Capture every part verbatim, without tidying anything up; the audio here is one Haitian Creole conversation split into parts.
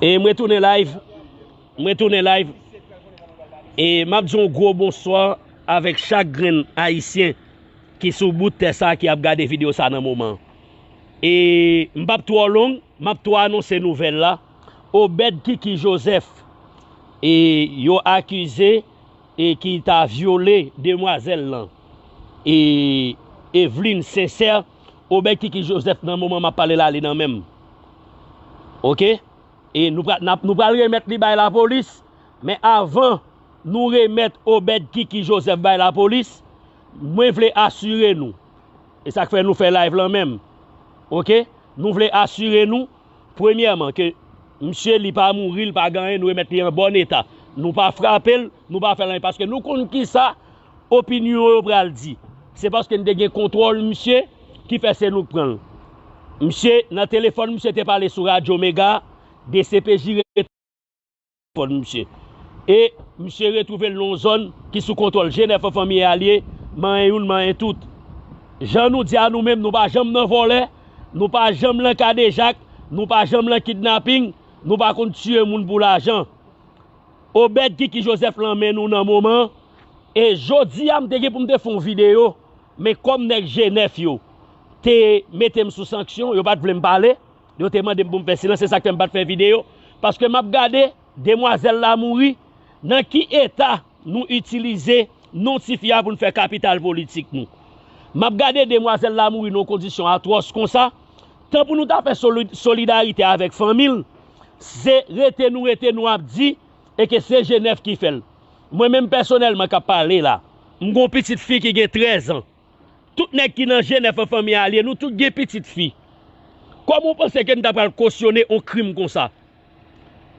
E mwen tounen live. Mwen tounen live. E m ap di yon gwo bonswa avèk chak grenn Ayisyen ki sou bout tè sa ki ap gade videyo sa nan moman. E m p ap twò long, m ap twò anonse nouvèl la. Obed Kiki Joseph, e yo akize e ki ta vyole demwazèl lan, e Eveline Sincère, Obed Kiki Joseph nan moman m ap pale la, li nan men m. Oke? E nou pral, n ap, nou pral remèt li bay lapolis, men avan nou remèt Obed Kiki Joseph bay lapolis, mwen vle asire nou, e sa k fè nou fè live lan menm, oke? Nou vle asire nou, premyèman, ke misye li pa mouri, li pa gen anyen, nou remèt li an bòn eta. Nou pa frape l, nou pa fè l anyen, paske nou konn kisa opinyon yo pral di. Se paske n te gen kontwòl misye ki fè se nou k pran l. Misye, nan telefòn, misye te pale sou Radyo Mega, D C P J telefòn misye. E misye retwouve l nan yon zòn ki sou kontwòl G nèf an fanmi e alye, manyen youn, manyen tout. Jan nou di a nou menm, nou pa janm nan vòlè, nou pa janm nan kadejak, nou pa janm nan kidnaping, nou pa konn tiye moun pou lajan. Obed Kiki Joseph lan men nou nan moman an. E jodi a, m te gen pou m te fè yon videyo, men kòm nèg G nèf yo te mete m sou sanksyon, yo pa t vle m pale, yo te mande m pou m fè silans, se sa k fè m pa t fè videyo. Paske m ap gade, demwazèl la mouri, nan ki eta nou itilize non tifi a pou n fè kapital politik nou. M ap gade demwazèl la mouri nan yon kondisyon atwòs konsa, tan pou nou ta fè soli-, solidarite avèk fanmi l, se rete nou rete nou ap di, e ke se G nèf ki fè l. Mwen menm pèsonèlman k ap pale la, m gon pitit fi ki gen trèz an. Tout nèg ki nan G nèf an fanmi e alye, nou tout gen pitit fi. Kòman w panse ke n ta pral kosyone yon krim konsa?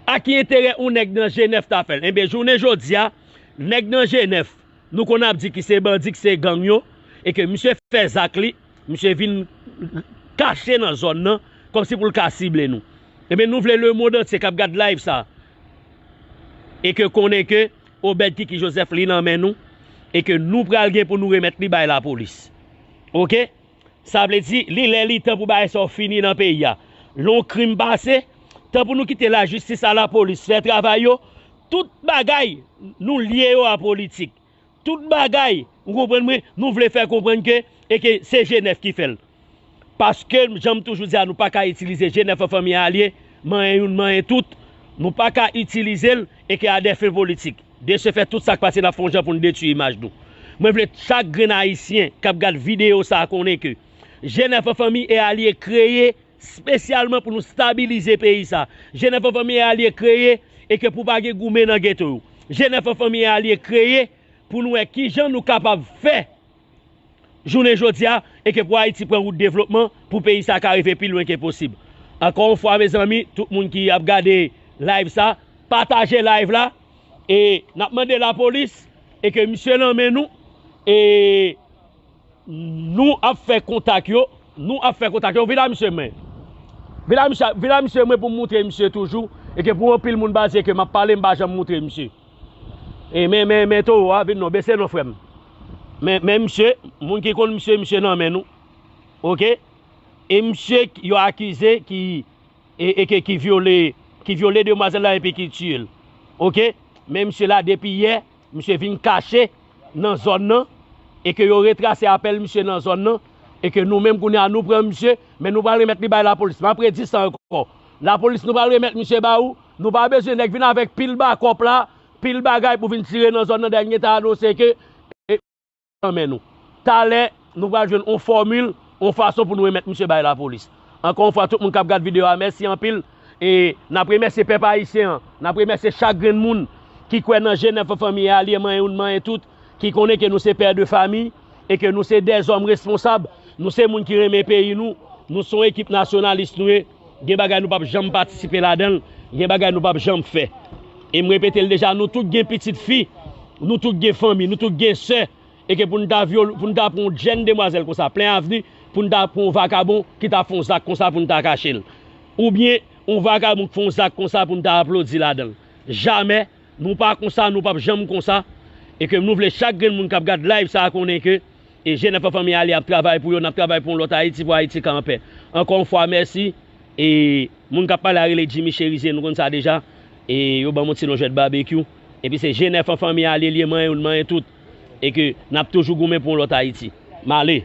A ki enterè yon nèg nan G nèf ta fè l? Enben, jounen jodi a, nèg nan G nèf, nou konn ap di ki se bandi, ki se gang yo, e ke misye fè zak li, misye vin kache nan zòn nan, kòmsi pou l ka sible nou. Enben, nou vle lemonn antye k ap gad live sa, e ke konnen ke Obed Kiki Joseph li nan men nou, e ke nou pral gen pou nou remèt li bay lapolis. Oke? Sa vle di, li lè li tan pou bagay sa yo fini nan peyi a. Lè yon krim pase, tan pou nou kite lajistis a lapolis fè travay yo, tout bagay nou lye yo a politik. Tout bagay, ou konprann mwen, nou vle fè konprann ke, e ke se G nèf ki fè l. Paske, jan m toujou di a, nou pa ka itilize G nèf an fanmi e alye, manyen youn, manyen tout. Nou pa ka itilize l, e ke a dè fen politik. De se fè, tout sa k pase, n ap fè yon jan pou n detwi imaj nou. Mwen vle chak grenn Ayisyen k ap gad videyo sa a konnen ke G nèf an fanmi e alye kreye espesyalman pou nou stabilize peyi sa. G nèf an fanmi e alye kreye, e ke pou pa gen goumen nan geto yo. G nèf an fanmi e alye kreye pou nou wè kijan nou kapab fè jounen jodi a, e ke pou Ayiti pran wout devlopman, pou peyi sa ka rive pi lwen ke posib. Ankò yon fwa, mezanmi, tout moun ki ap gade live sa, pataje live la, e n ap mande lapolis, e ke misye nan men nou, e nou ap fè kontak yo, nou ap fè kontak yo, vin a misye mwen. Vin a misye, vin a misye mwen pou m moutre misye toujou, e ke pou anpil moun baze ke m ap pale, m pa janm moutre misye. E men, men, men towo a, vin non, bese non, frè m. Men, men misye, moun ki konn misye, misye nan men nou. Oke? E misye k-, yo akize ki, e, e ke, ki vyole, ki vyole demwazèl la epi ki tiye l. Oke? Men misye la, depi yè, misye vin kache nan zòn nan, e ke yo retrase apèl misye nan zòn nan, e ke nou menm kounye a nou pran misye, men nou pral remèt li bay lapolis. M ap redi sa ankò. Lapolis, nou pral remèt misye ba ou. Nou pa bezwen nèg vin avèk pil bakòp la, pil bagay pou vin tire nan zòn nan, dènye ta anonse ke, e, nan men nou. Talè, nou pral jwenn yon fòmil, yon fason pou nou remèt misye bay lapolis. Ankò yon fwa, tout moun k ap gad videyo a, mèsi anpil. E n ap remèsye pèp ayisyen an, n ap remèsye chak grenn moun ki kwè nan G nèf an fanmi e alye, manyen youn, manyen tout, ki konnen ke nou se pè de fami, e ke nou se dèzòm responsab, nou se moun ki renmen peyi nou, nou se yon ekip nasyonalis nou ye, gen bagay nou p ap janm patisipe ladan l, gen bagay nou p ap janm fè. E m repete l deja, nou tout gen pitit fi, nou tout gen fanmi, nou tout gen sè, e ke pou n ta vyole, pou n ta pran yon jèn demwazèl konsa, plen avni, pou n ta pran yon vakabon ki ta fè yon zak konsa pou n ta kache l. Oubyen, yon vakabon k fè yon zak konsa pou n ta aplodi ladan l. Jamè, nou pa konsa, nou p ap janm konsa. E ke nou vle chak grenn moun k ap gad live sa a konnen ke, e, G nèf an fanmi e alye ap travay pou yo, n ap travay pou yon lòt Ayiti, pou Ayiti ka anpè. Ankò yon fwa, mèsi. E moun k ap pale a rele Jimmy Cherizier, nou konn sa deja. E yo ban m yon ti non jwèt babekyou. Epi se G nèf an fanmi a li ye, li ye manyen youn, manyen tout. E ke n ap toujou goumen pou yon lòt Ayiti. M ale.